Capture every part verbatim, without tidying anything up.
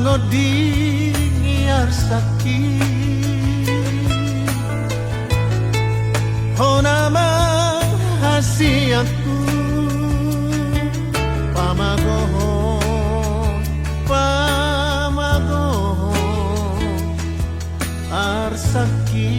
Ngodingi arsakki, hona ma hasianku, pamagohon, pamagohon arsakki.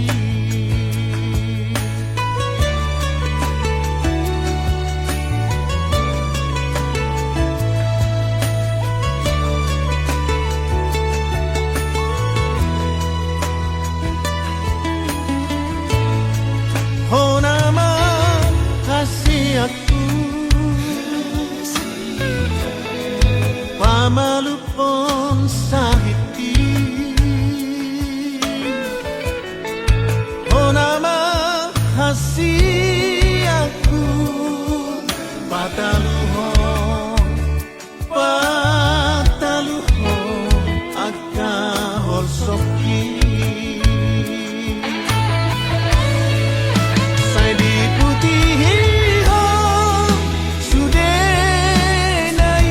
Hona ma hasianku, pamalumhon sahitki, hona ma hasianku, pataluhon, pataluhon angka holsokki. Sai diputihon sudena i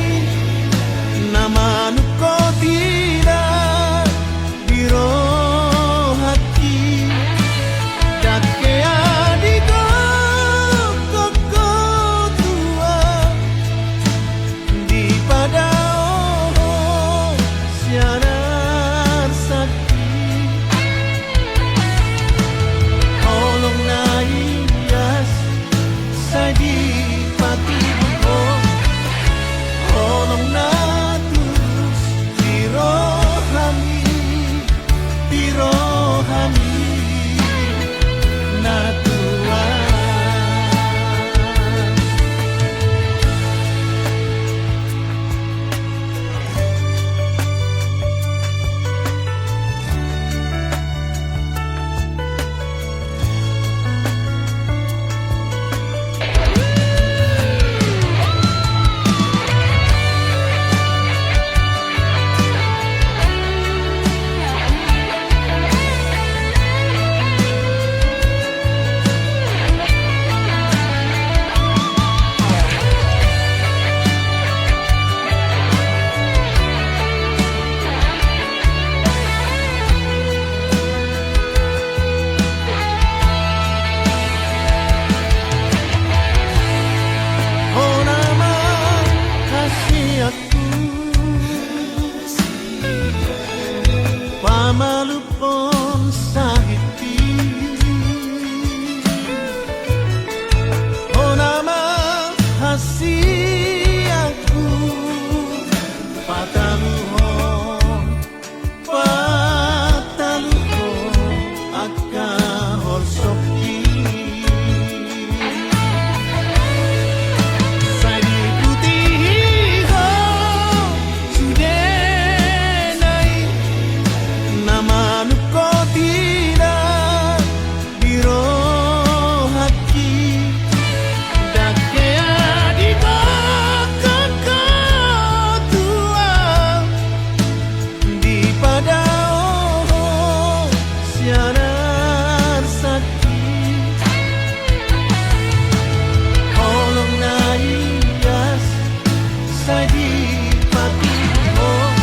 na manungkot ida di rohangki, dang hea digokhon ho tua, dipadaohon sian arsakki. Holong na ias sai dipatuduhon, holong na tulus di rohami, di rohami na tua. Hona ma hasianku, pamalumhon sahitki, hona ma hasianku, pataluhon, pataluhon angka holsokki. Sai diputihon sudena i na manungkot ida di rohangki, dang hea digokhon ho tua, dipadaohon sian arsakki. Holong na ias sai dipatuduhon,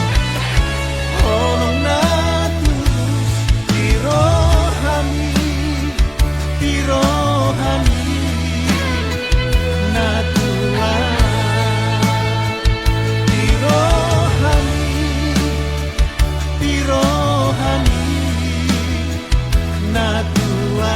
holong na tulus di rohami, di rohami na tua, di rohami, di rohami na tua.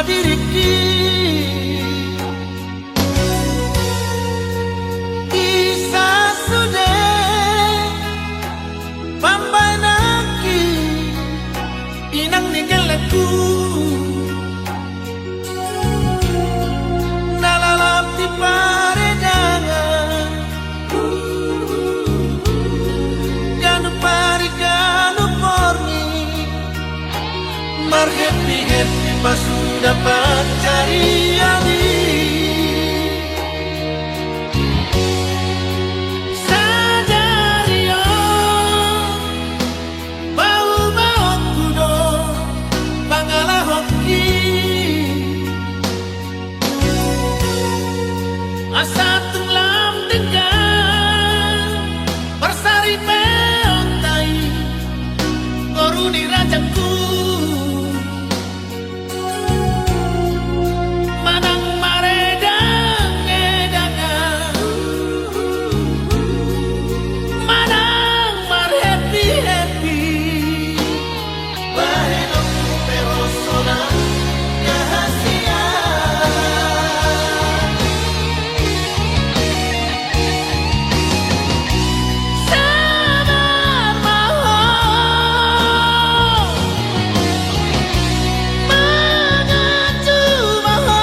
diringki. Isa sude pambahenanki, inang ni gellengku, na lalap di paredangan, ganup ari ganup borngin, marhappy-happy pasuda pansarian i. Sadari on paubaonku do pangalahonki, asa tung lam denggan marsaripeonta i, boru ni rajangku. Manang maredang-edangan, manang marhappy-happy, bahenonku pe hosonan rahasia. Sabar ma ho, manganju ma ho.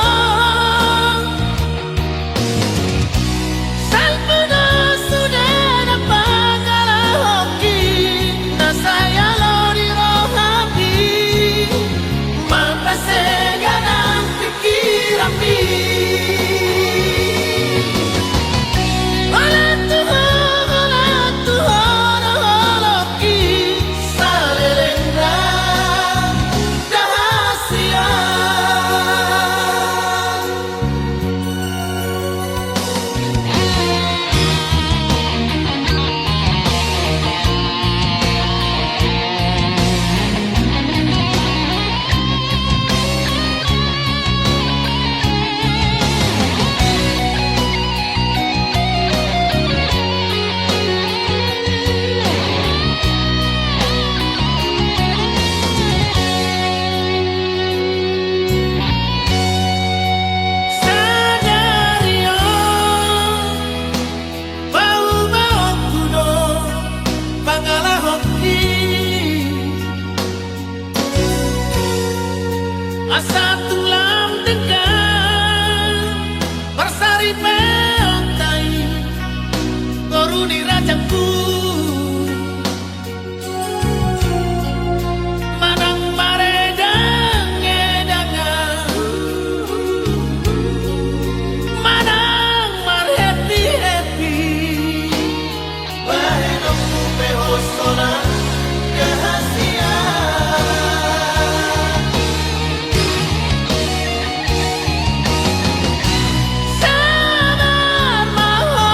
Salpu do sude na pangalahonki, na sai alo di rohami, mambahen sega nang pikiranmi. Holan tu ho, holan tu ho, na holongki saleleng na rahasia. Sadari on paubaonku do pangalahonki, asa tung lam denggan marsaripeonta i, boru ni rajangku. Manang maredang-edangan, manang marhappy-happy, bahenonku pe hosonan rahasia. Sabar ma ho,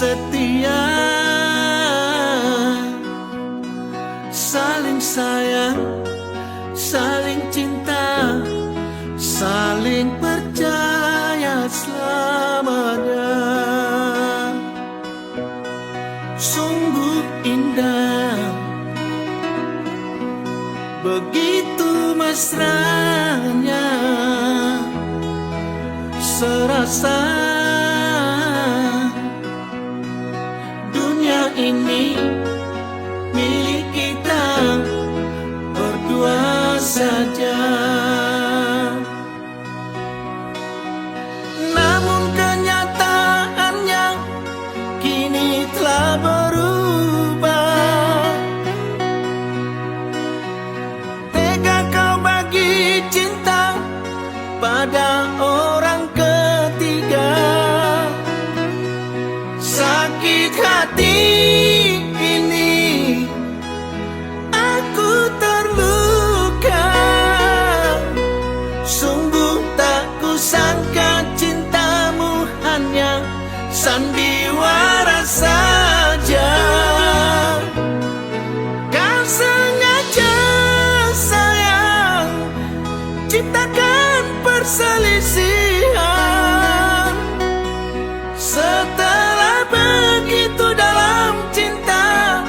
Setia, saling sayang, saling cinta, saling percaya selamanya. Sungguh indah, begitu mesranya, serasa dunia ini milik kita berdua saja. Namun kenyataannya kini telah berubah. Tega kau bagi cinta pada orang ketiga. Sakit hati ini aku terluka. Sungguh tak kusangka cintamu hanya sandiwara saja. Kau sengaja, sayang, ciptakan perselisihan. Setelah begitu dalam cinta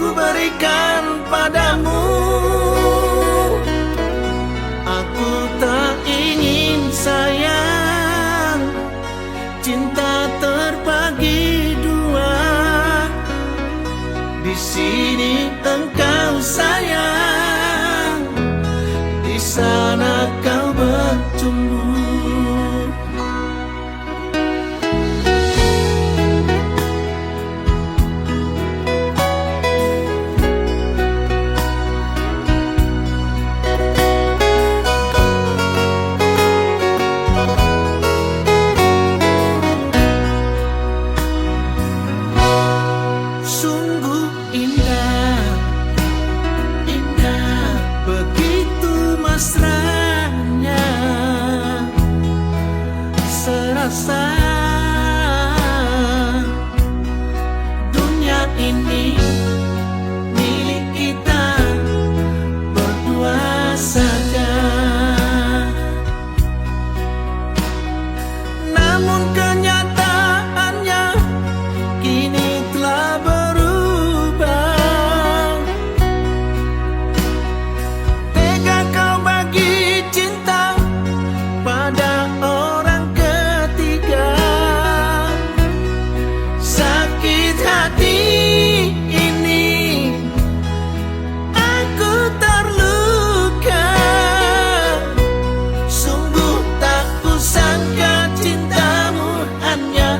ku berikan padamu, aku tak ingin, sayang, cinta terbagi dua. Di sini engkau, sayang, di sana kau bercumbu. Sungguh indah, indah, begitu mesranya, serasa dunia ini milik kita berdua saja. Namun kenyataannya kini telah berubah. Tega kau bagi cinta pada orang ketiga. Sakit hati ini aku terluka. Sungguh tak kusangka cintamu hanya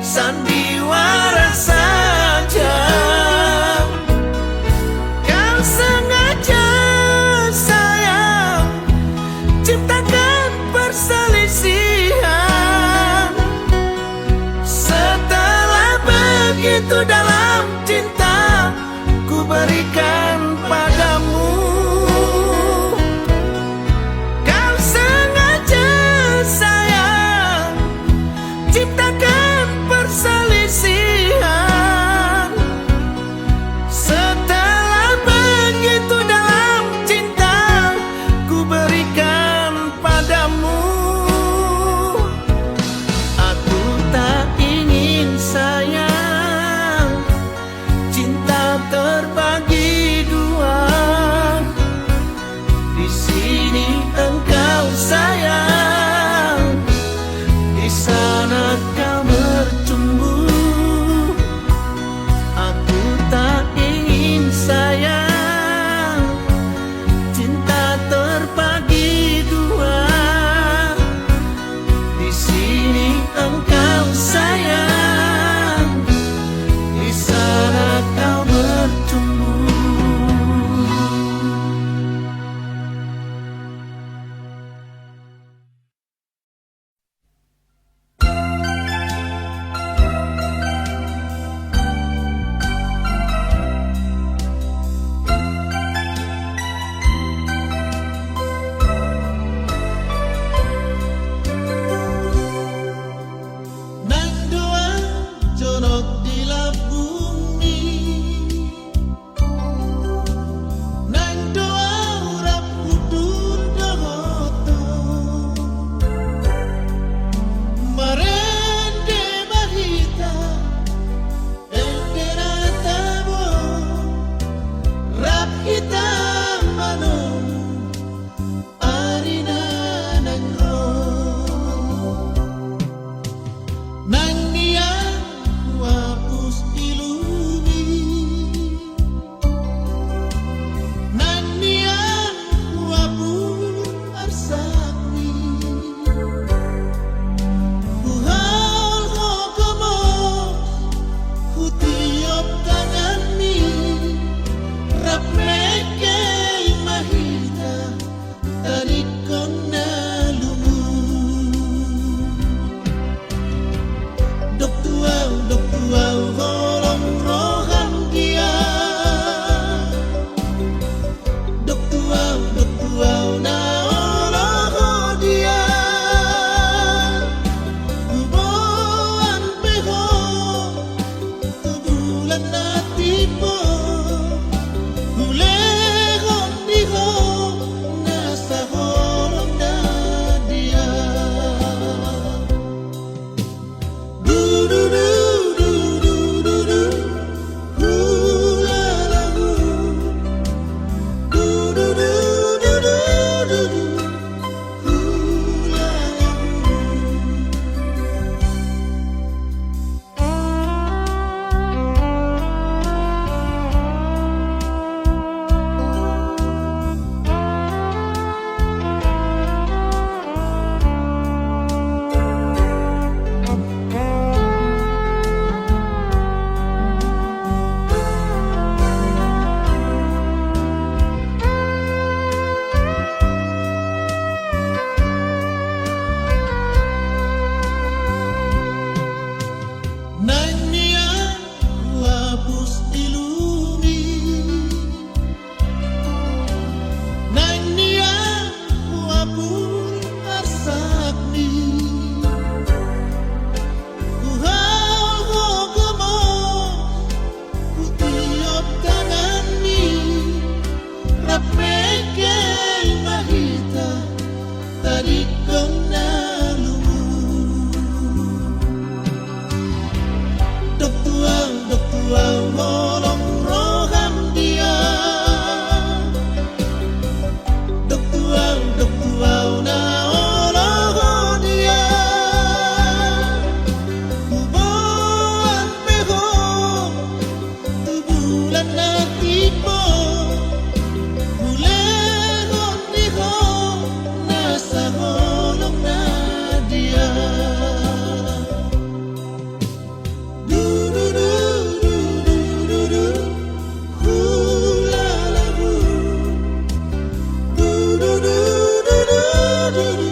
sandiwara saja. Kau sengaja, sayang, ciptakan perselisihan. Setelah begitu dalam cinta ku berikan padamu. Kau sengaja, sayang, ciptakan perselisihan. Setelah begitu dalam cinta ku berikan padamu. Aku tak ingin, sayang, Hapus ilumi, naeng nian huapul arsakmi. Huhau ho gomos, hutiop tanganmi, rap mengkel ma hita, tadingkon na lumu. Dok tu ahu, dok tu ahu, holong roham dia. Dok tu ahu, dok tu ahu, na olo ho dia. Huboan pe ho tu bulan na timbo, hulehon di ho nasa holong na dia. Du, du, du, du, du, du, du. Hu, la, la, hu. Du, du, du, du, du, du, du.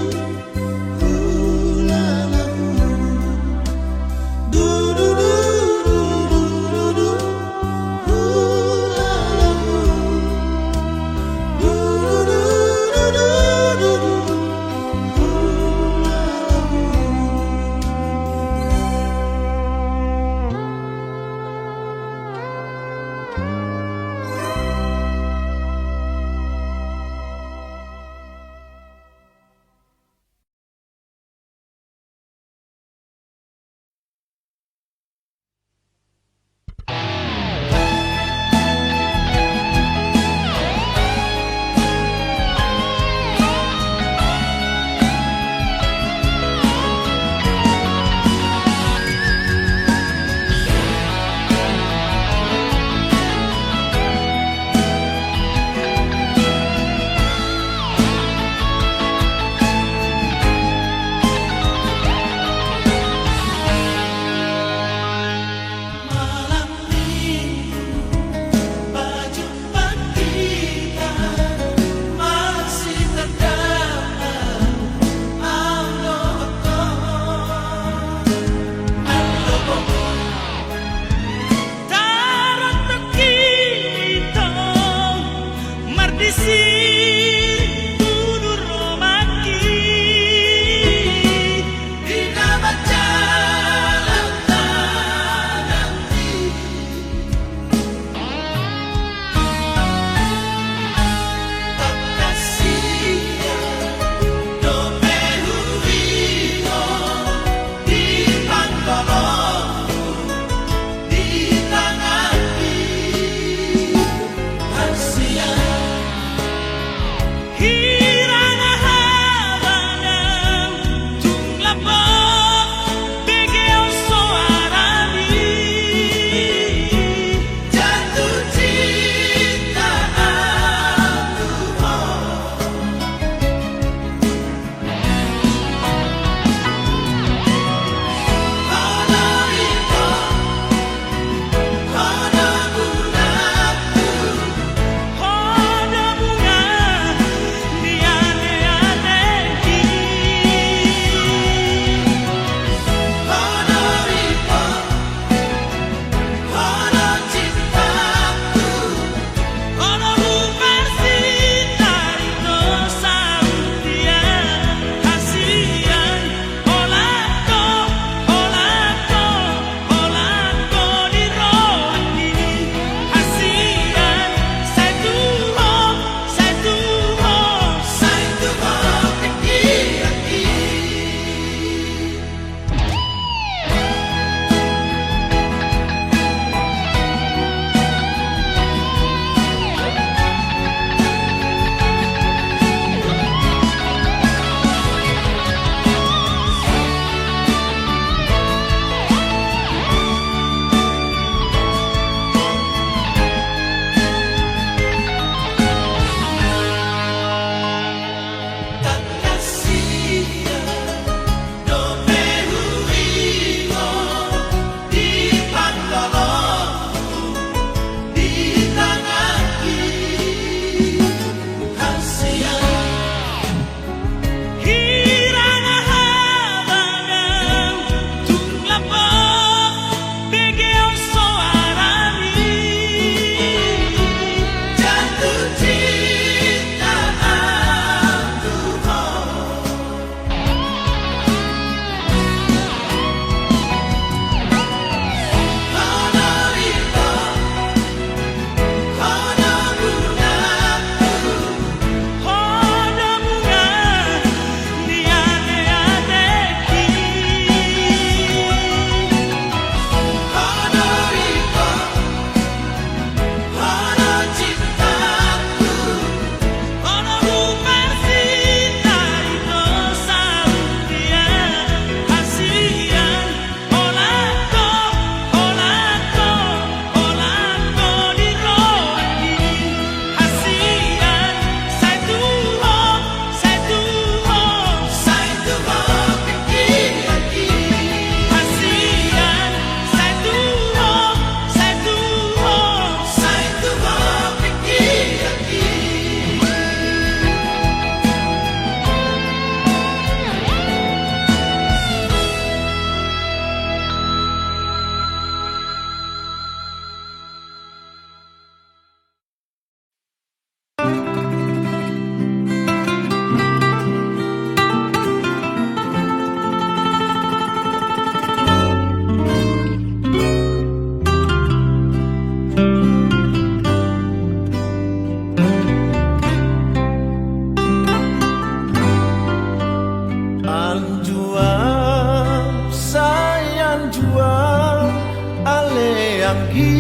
Malam minggu, baju pagi, masih terdapat. Tarottoki tong mardisi tudur romakki di na manjalang tanganki. Tangkas sian dope huingot di panggolongku, di tanganki. Hasian. Hira na habadan tung lambok begeon soarami. Jatuh cinta aku ho. Anggi,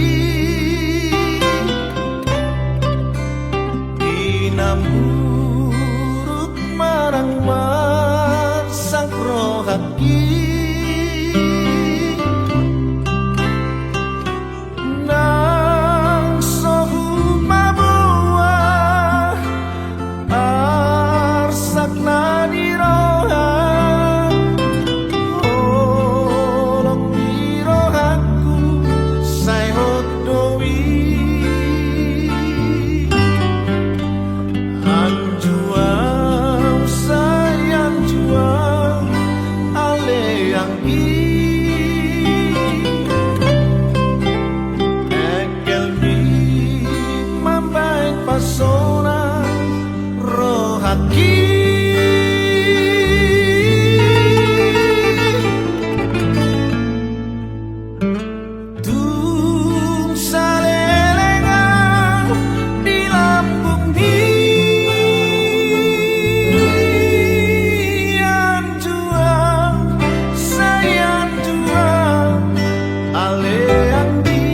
di na muruk manang marsak rohangki, nang so hupaboa arsak na di roha, holong ni rohangku sai hot do i. Anjuang, sai anjuang, ale anggi. Engkelmi mambahen pasonang rohangki. Tung saleleng au di lambungmi, anjuang, sai anjuang, ale anggi.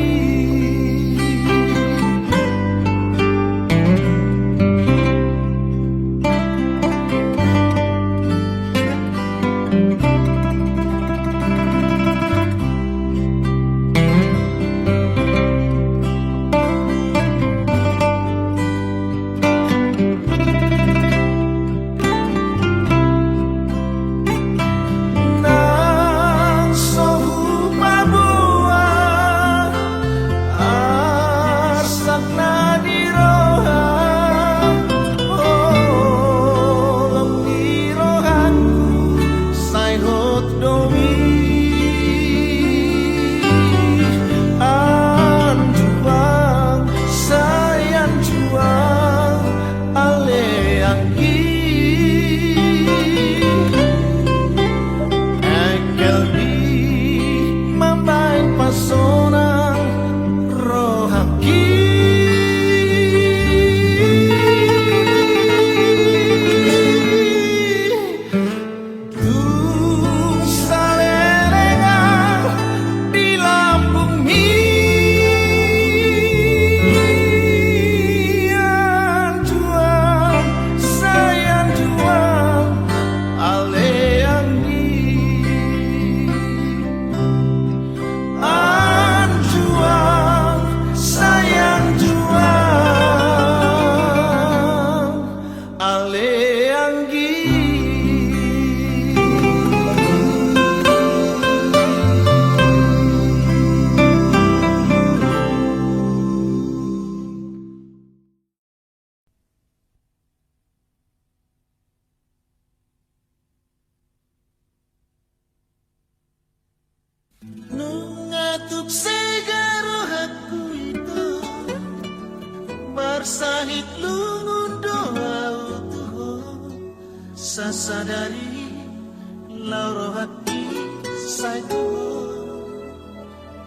Nang so hupaboa arsak na di roha, holong ni rohangku sai hot do i. Anjuang, sai anjuang, ale anggi. Engkelmi mambahen pasonang rohangki. Tung saleleng au di lambungmi, anjuang, sai anjuang, ale anggi. Anjuang, sai anjuang, ale anggi. Nunga tuk sega rohangku ito, marsahit lungun do au tu ho, sasadari laho rohangki sai tu ho.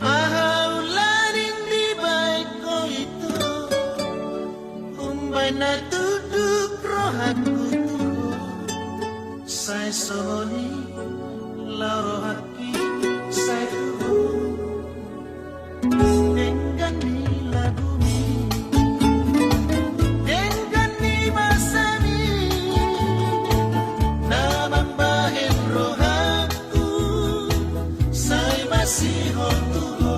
Aha ulaning dibahen ho ito, umbahen na tunduk rohangku tu ho, sai songon i laho rohangki sai tu ho. Denggan ni lagumi, denggan ni basami, na mambahen rohangku sai masihol tu ho.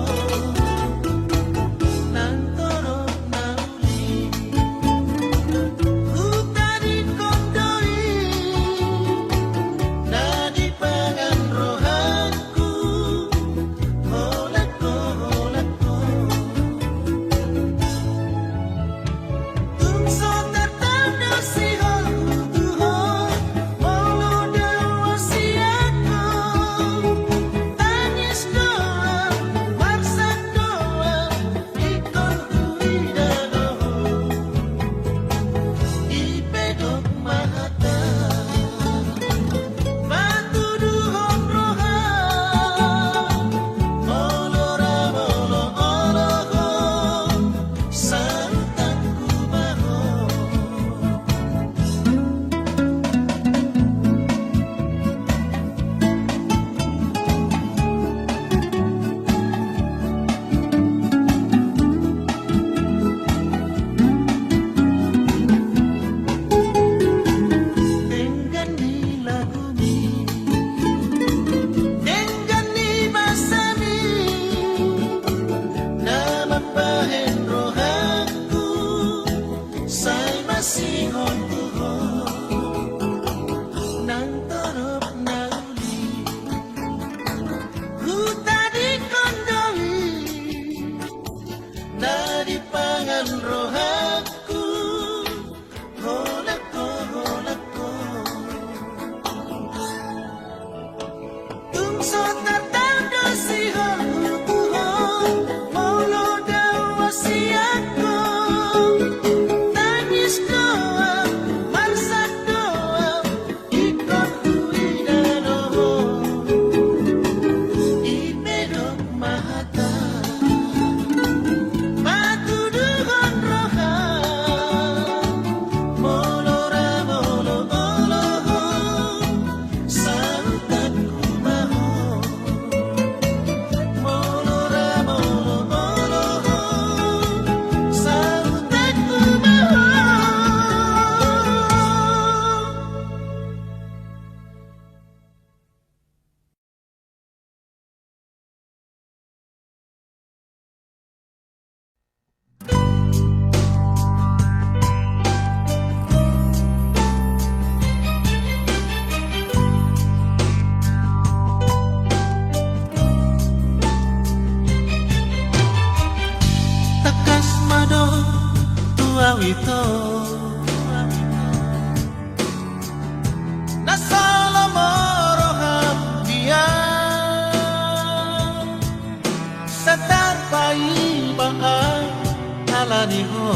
Nang torop na uli hutadingkon do i, na di rohangku, holan ho, holan ho. Tung so tartanda sihol tu ho, molo dao sian ho. Tangis do au, marsak do au, ingkon huida do ho. I pe dok ma hata, patuduhon roha. Molo ra, molo, molo ho, sautku ma ho. Molo ra, molo, molo ho, sautku ma ho. Tangkas ma do tu au ito. Na so lomo roham dia, sai tarpaima au ala ni ho.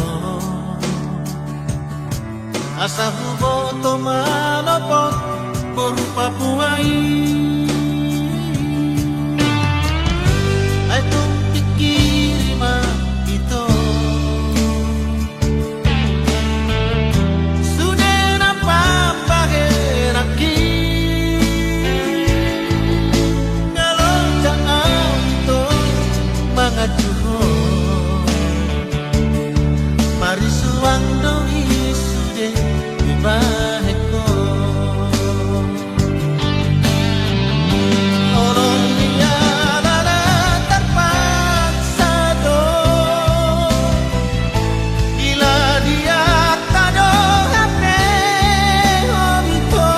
Asa huboto manopot boru Papua i. Ai tung pikiri ma ito. Sude na pambahenanki, nga loja au ito manganju ho. Marisuang do i sude dibahen ho. Olo nian ala tarpaksa do, ila dia tado hape ho ito.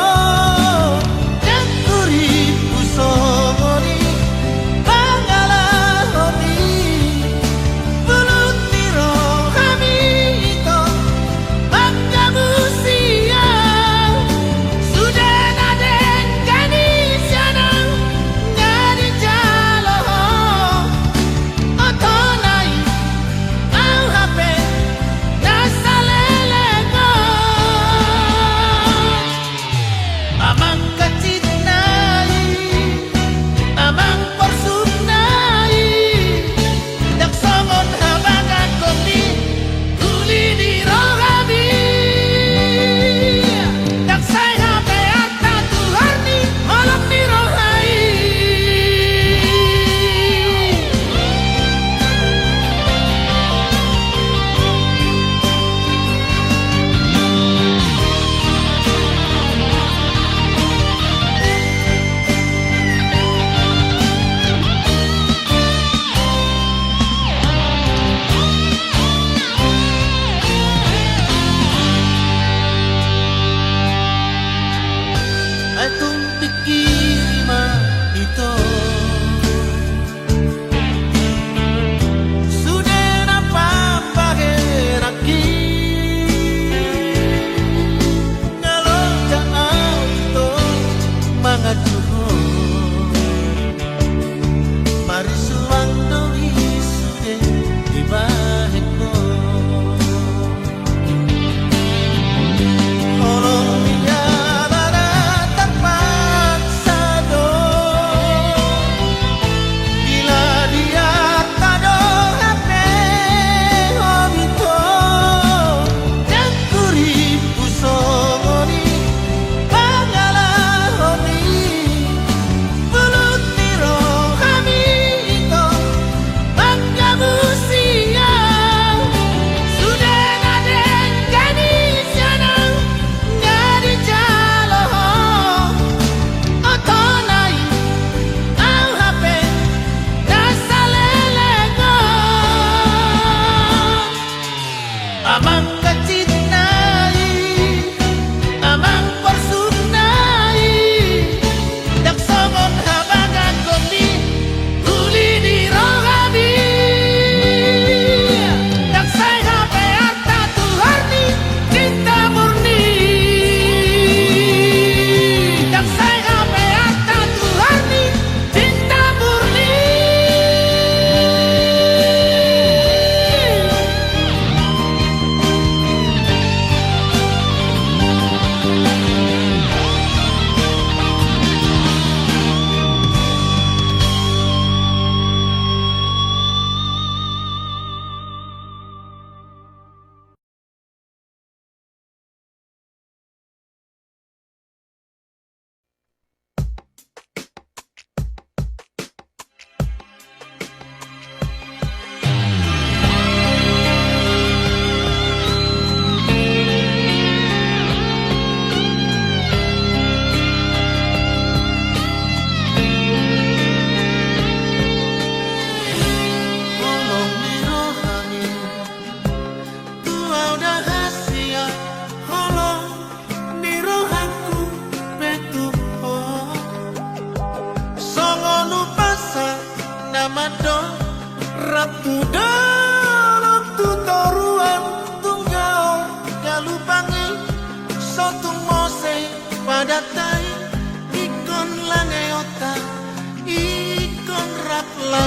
Dang hurippu songon i, pangalaho ni, bulut ni rohami ito, manggabusi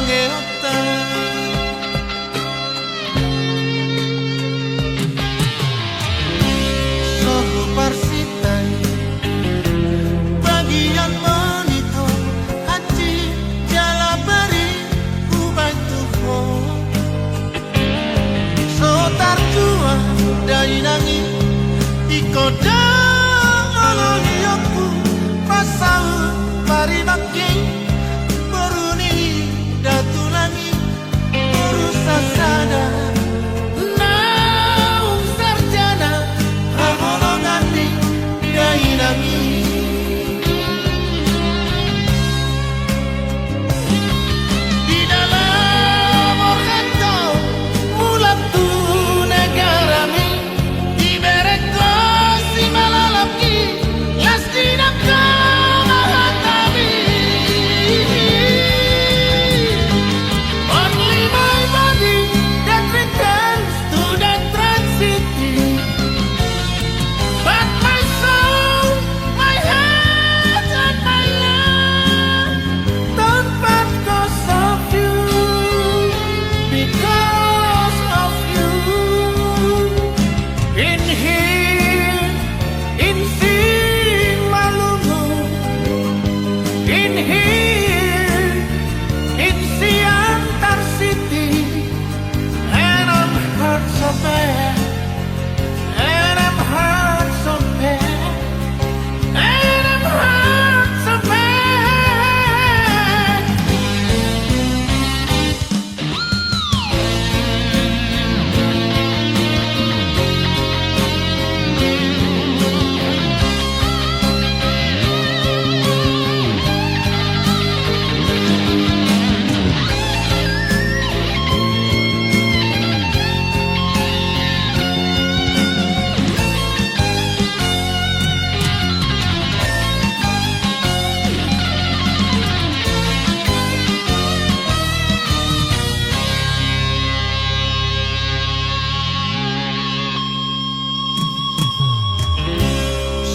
Geota. Sohu parsinta i, bagian monitor, hansit jala barit hubaen tu ho. So tartua dainang i, ingkon do oloiongku, pasaut parimangking boru ni datulang i, boru sasada naung sarjana haholongan ni dainang i. Di dalam organto mulak tu negarami, diberengko simalolongki, las di nangka ma hatami. Only my body that returns to the transit. But my soul, my heart and my love don't part 'cause of you, because of you. In here, in Simalungun, in here, in Siantar City, and I'm hurt so bad. And I'm hurt so bad. And I'm hurt so bad.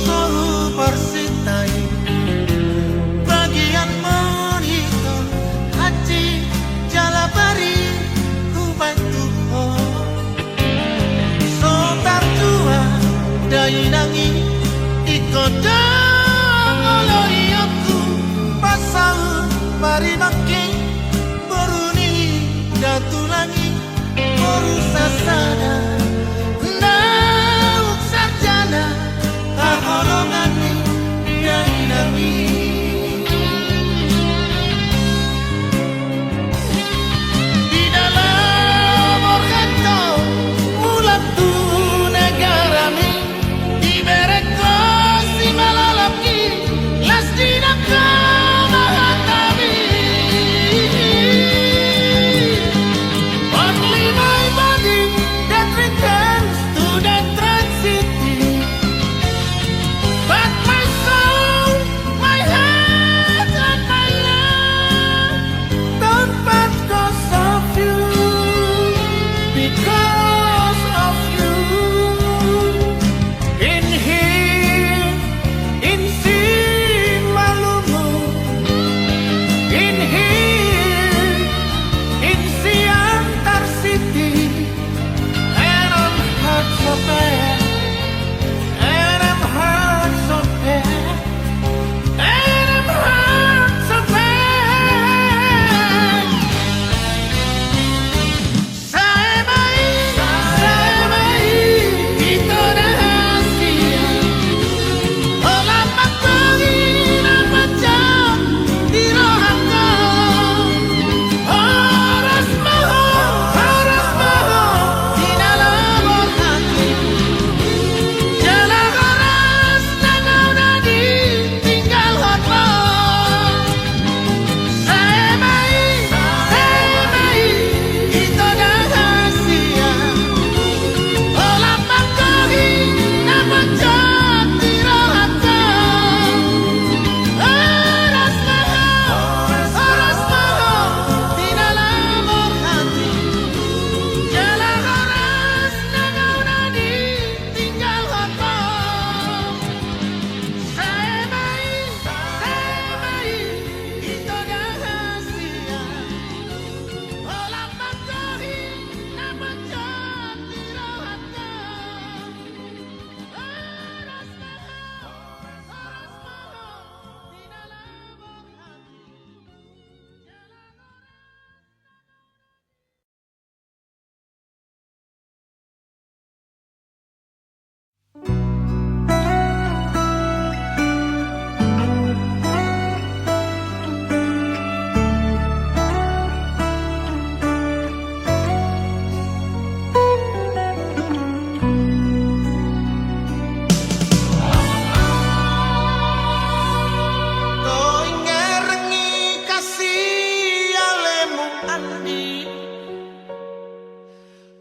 Sohu parsinta i, bagian monitor, hansit jala barit hubaen tu ho. So tartua dainang i, ingkon do oloiongku, pasaut parimangking boru ni datulang i, boru sasada naung sarjana haholongan ni dainang i. Di dalam organto mulak tu negarami, diberengko simalolongki, las di nangka ma hatami. Only my body that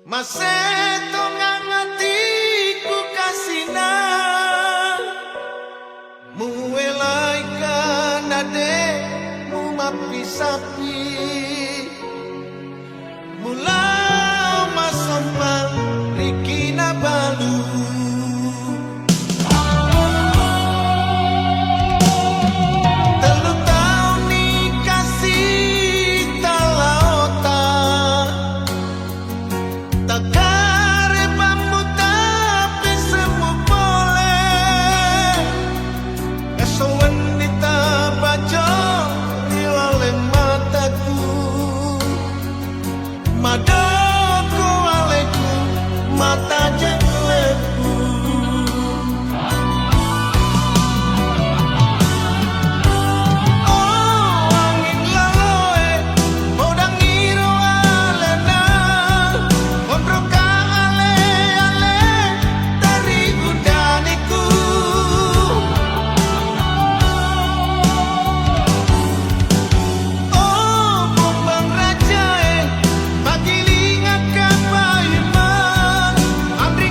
Mase tongang atikku kasina, muelai kan adekmu mampisampi, mulai ma sombang riki na balu. Tolu taon ni kasita laota, tagarep hamu tapi semu pole. Esoan ni tabajo rilaleng mataku, madok ho alekku, mata jengleku. O angin laloe, podangi ro alena, ondongka ale-ale, tarigu daniku. O pombang raja e, pagiling angka paima, andri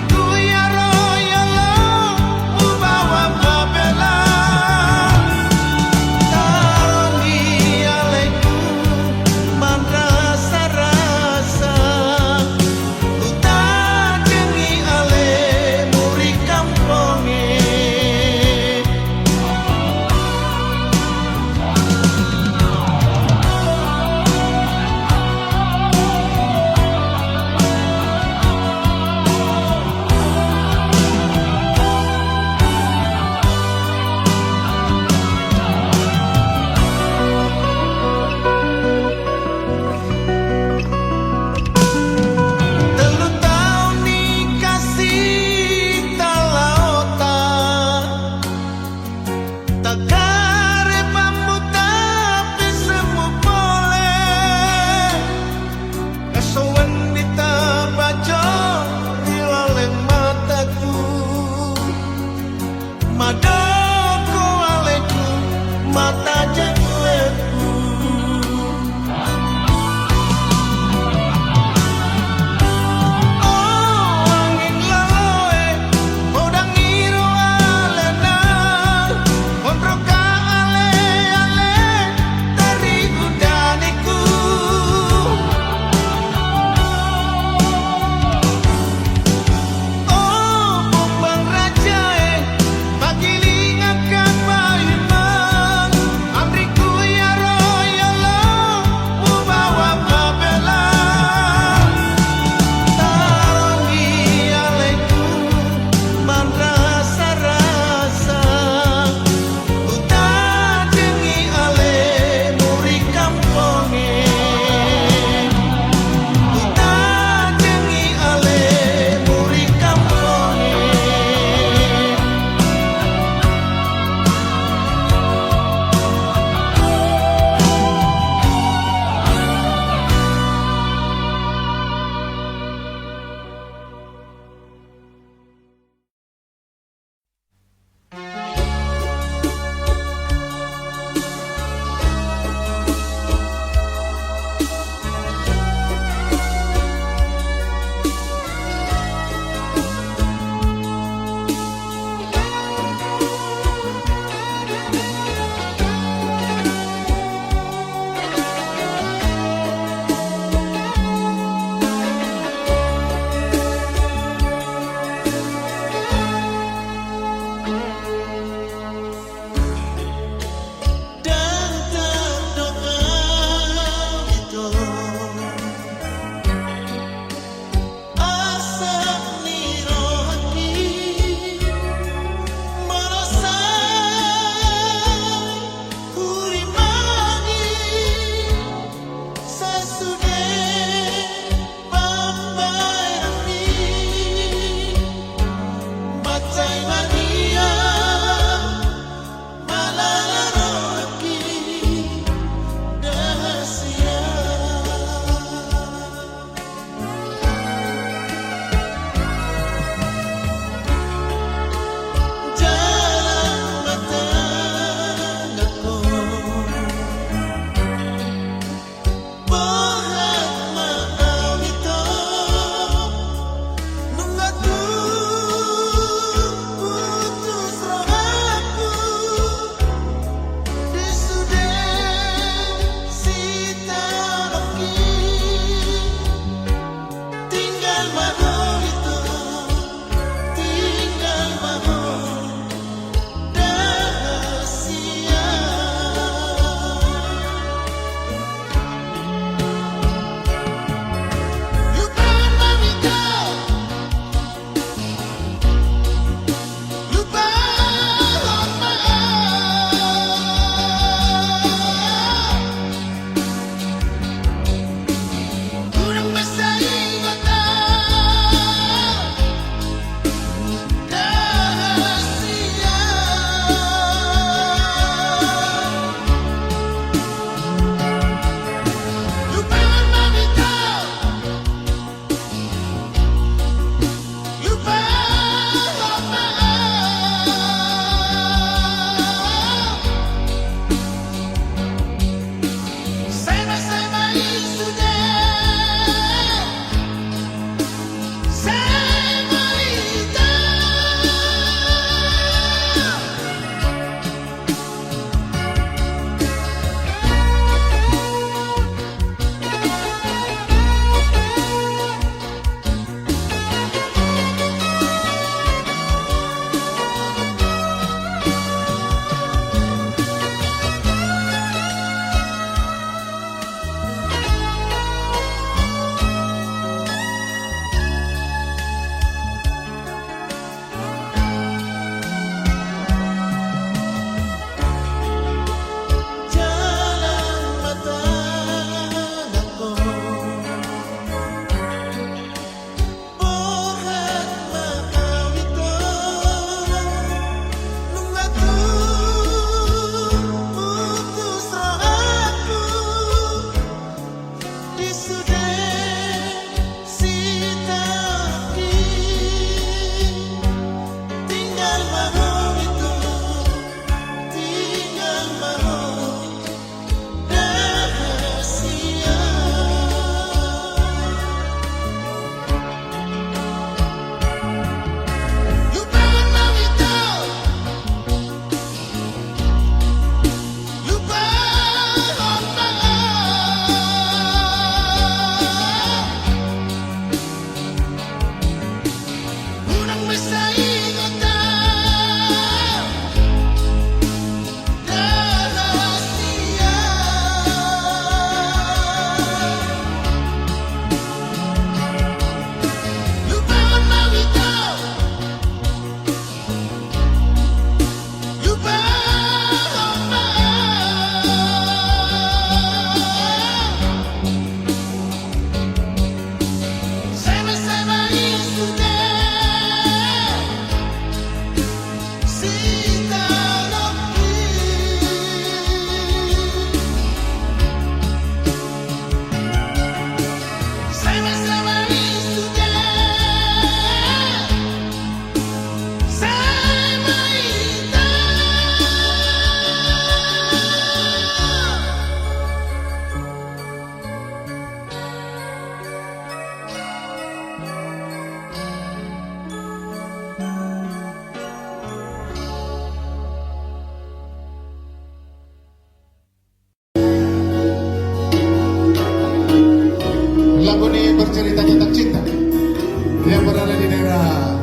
Yang berada di daerah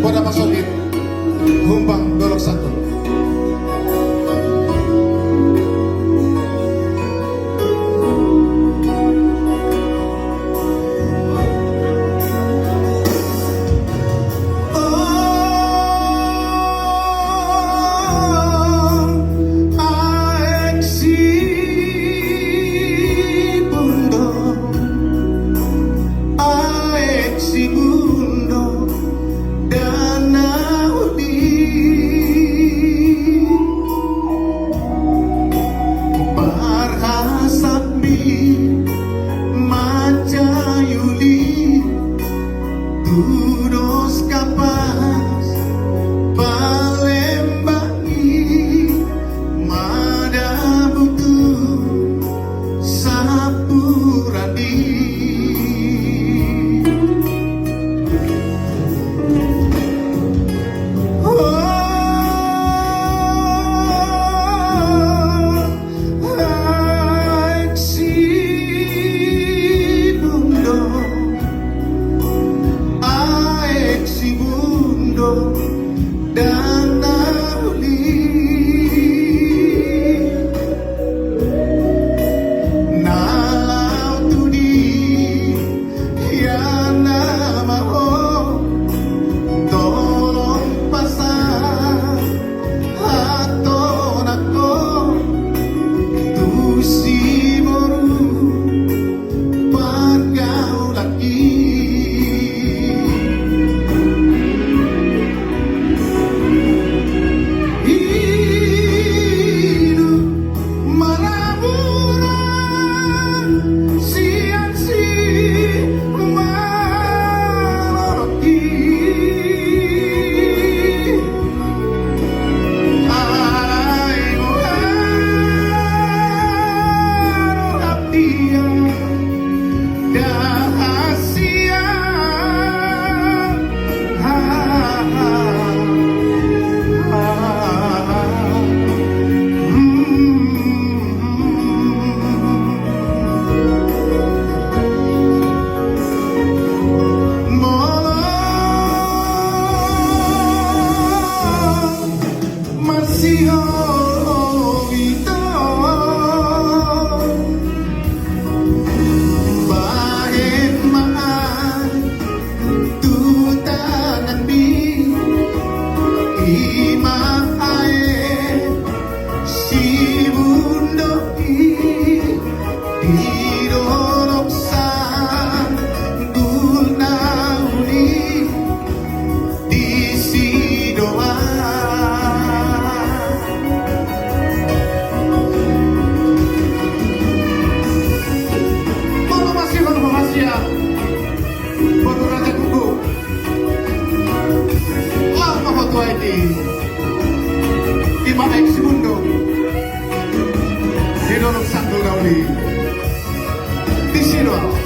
Kota Pasogit, Humbang, Dolok Santul. Aek Sibundo, Aek Sibundo, dana uli, parhasap ni mansai uli, tudos kapas palembangi, madabu tu sapuran i. Oh, Aek Sibundo, Aek Sibundo, dana uli. Na laho tu dia nama ho, tolong pasahat tonangko tu siboru pargaulan i. Hidup marabura sian simalolong i. Ai muhar hapia. Molo masihol hita, bahen ma tu tanganmi, i ma Aek Sibundo i, di dolok Sanggul na uli, disi do au. Molo masihol ho hasian, boru raja kuku, laho ma ho tu aek i. I ma Aek Sibundo, di dolok Sanggul na uli, disi do au.